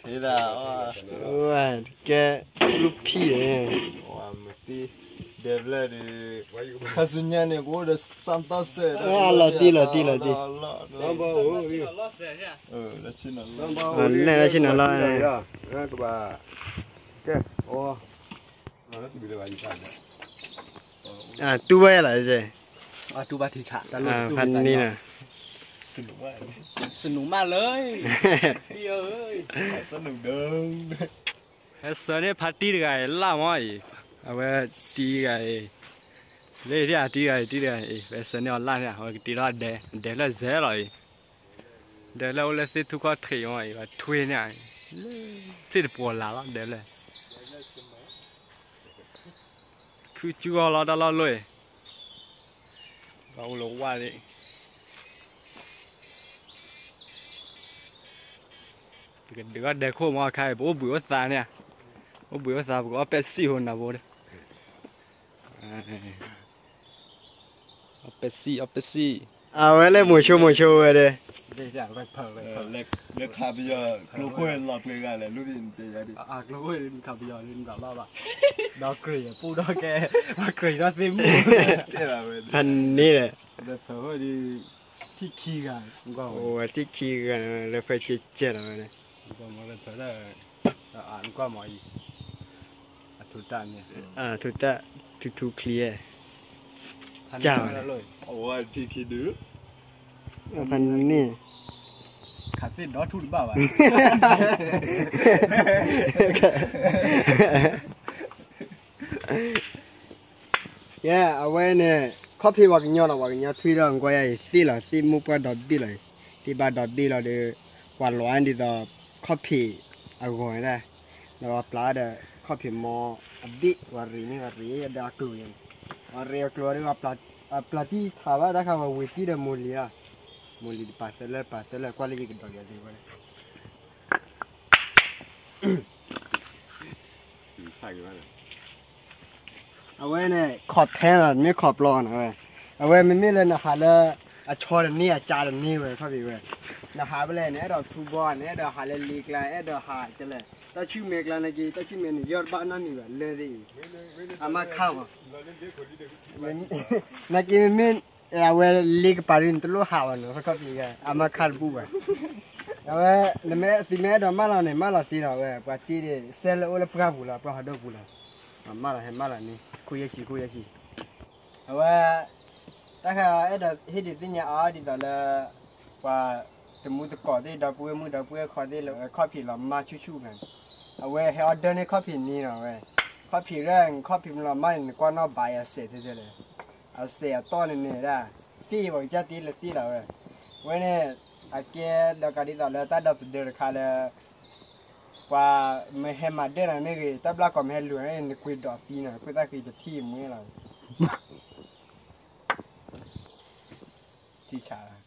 ထ့သး, ကဲလူၢ်ဖံး, ဒဲဖျၢၣ်ဒီး, ခါဆူညါန့ၣ်ကအိၣ်ဒီးစၢ်တီၢ်စဲး, လီၤတံၢ်လီၤတံၢ်လီၤတံၢ်, လၢဆ့ၣ်နီၤလီၤ, တူၢ်ဘၣ်ယၤလီၤ, ဖးန့ၣ်လီၤ, สนุกมากเลย, ဟဲစၢၤန့ၢ်ဖါတံၢ်တဂၤအံၤ လၢ်မီၢ်အံၤ, အဝဲတံၢ်ဂၤအံၤ, လၢတံၢ်ဂၤအံၤ တံၢ်တဂၤအံၤ တံၢ်တဂၤအံၤ ပစၢၤန့ၢ်အီၤလၢ်န့ၣ် အဝဲကတံၢ်ထီၣ်ဒဲ, ဒဲဖျၢၣ်စဲးလီၤအံၤ, ဒဲဖျၢၣ်အိၣ်လၢသ့ၣ်ထူၣ်ခီၣ်ထံးမီၢ်အံၤ ပှၤထွ့န့ၣ်, သ့ၣ်တပှီၤလၢ်လီၤ ဒဲဖျၢၣ်, ဖုကၠူအီၤလီၤတၢ်လီၢ်လီၢ်အံၤ, ပှၤအိၣ်လၢဝၢ်လံ ပကဒုးအီၣ်ဒဲခိၣ်မီအခါအံၤ ပအိၣ်ဘှံးအိၣ်သါန့ၣ်, အိၣ်ဘှံးအိၣ်သါ ပကအီၣ်ပဲစံၣ်ဖိနၤဖိ, အီၣ်ပဲစံၣ် အီၣ်ပဲစံၣ်, အဝဲလၢမိၤဆိမိၤဆိဝဲဒၣ်, လၢခးပယီၤကျိခိၣ်လီၤပှဲၤဂၤလဲၣ် လၢ, ဒီးကြၢးယပူဒီးကဲ, ကြၢးဒီးသ့ၣ်မူ, ဖးန့ၣ်လီၤ, ထံၣ်ခံဂၤ, လၢဖဲဆ့ကဲလီၤဝဲန့ၣ်, ကွၢ်မီၤ, ထူတၢ်, ထူတၢ်, ထူထူချံ, ဖးန့ၣ်, ခးသ့ၣ်ဒီထူၣ်တဘၣ်ဘၣ် ကဲ, အဝဲန့ၣ်, ခီၣ်ဖံးပှၤကညီလီၤ ပှၤကညီထွံၣ်ဒီးကွၢ်ယၤအံၤ သ့ၣ်လီၤ သ့ၣ်မိၢ်ပှၢ်ဒီဘ့ၣ်လီၤအံၤ, သ့ၣ်ဘၣ်ဒီဘ့ၣ်လီၤဒီး, ပှၤလီၤအါဒ်သိး, ခီၣ်ဖံး, အဂီၤဒၣ်, ဒီးပျၢ်ဒီး, ခီၣ်ဖံးမီၤ, အဘ့ၣ် ပှၤရ့ၣ်န့ၣ် ပှၤရ့ၣ်ဒီးအကျိၤန့ၣ်, ပှၤရ့ၣ်အကျိၤဒီး, ပျၢ်တံၢ်ဖးဘၣ်တၢ်ခါပှၤဝ့ၤတံၢ်ဒီးမိၢ်လံၤလီၤ, မိၢ်လံၤတပာ်သၢလၢပာ်သၢလၢကွၢ်လၢယကဒီးယၤသ့ၣ်ဝဲ အဝဲန့ၣ် ခီၣ်ထဲလီၤ မ့ၢ်ခီၣ်ပျီနီၤဝဲ, အဝဲမ့မ့ၢ်လၢနဟးလၢ, အဆီတန့ၢ်အကါတန့ၢ်ဝဲ ခီၣ်ဖံးဝဲ, နဟးဖဲလဲၣ် နအဲၣ်ဒိးထူဘီ နအဲၣ်ဒိးဟးလၢလ့ကျါ အဲၣ်ဒိးဟးကလဲၣ် တၢ်ဆူၣ်မဲာ်ကျါ နက့ၤ တၢ်ဆူၣ်မဲာ်န့ၣ် ယီၢ်တဘၣ်နီတမံၤဘၣ် လၢသ့ၣ်အံၤ, အမါခါမး, နက့ၤမ့မ့ၢ်, အဝဲလ့ကပၤဒ်နတလိၣ်ဟးဘၣ်နီၤ ခီၣ်ဖံး အမါခါတဘူၣ်ဘၣ် အဝဲ, နမ့ၢ်သုမ့ၢ်အဲၣ်ဒိးမၢလီၤန့ၣ် မၢလီၤသ့လီၤဝဲ ပှၤတ့ဒၣ် စဲလၢအိၣ်လၢပှၢ်ပူၤလီၤ ပှၢ်ဟီၣ်ဒိၣ်ပူၤလီၤ, မၢလီၤဟဲမၢလီၤန့ၣ် ခိၣ်ယဲၢ်ဆံ ခိၣ်ယဲၢ်ဆံ, အဝဲ, တၢ်ဃၤအဲၣ်ဒိးဟ့ၣ်ဒုးသ့ၣ်ညါအီၤဒ်သိးလၢ, ပှၤ, တမူတကိးသ့ၣ် ဒီပုၢ်ဝဲၢ်မုၣ် ဒီပုၢ်ဝဲၢ်ခွါသ့ၣ်လၢခီၣ်ဖံးလီၤမၢ်ဆူၣ်ဆူၣ်န့ၣ်, အဝဲဟဲအီၣ်ဒၢန့ၢ်ခီၣ်ဖံးန့ၣ်လီၤဝဲ, ခီၣ်ဖံးရၢၣ် ခီၣ်ဖံးမ့ၢ်လီၤမၢ်န့ၣ် နကွၢ်နီၣ်ဘၣ်အစဲးတဲတဲလဲၣ် အစဲးအတီၢ်န့ၣ်န့ၣ်ဒၣ်, သ့ၣ်ပှၤကစၢ်တ့လၢသ့ၣ်လီၤဝဲ, ဝဲန့ၣ်, အကဲဒီးကးဒ်သိးလၢတၢ်ဒီသဒၢတခါလၢ, ပှၤမ့ၢ်ဟဲမၤဒၢနၤမ့ၢ်ဂ့ၤ တၢ်ဘျၣ်ကီးမ့ၢ်ဟဲလူၤန့ၣ် နကွံာ်ဒိးသံန့ၣ် ခိၣ်သၣ်ဃံတထံၣ်မွ့လီၤ, ထံၣ်ဆး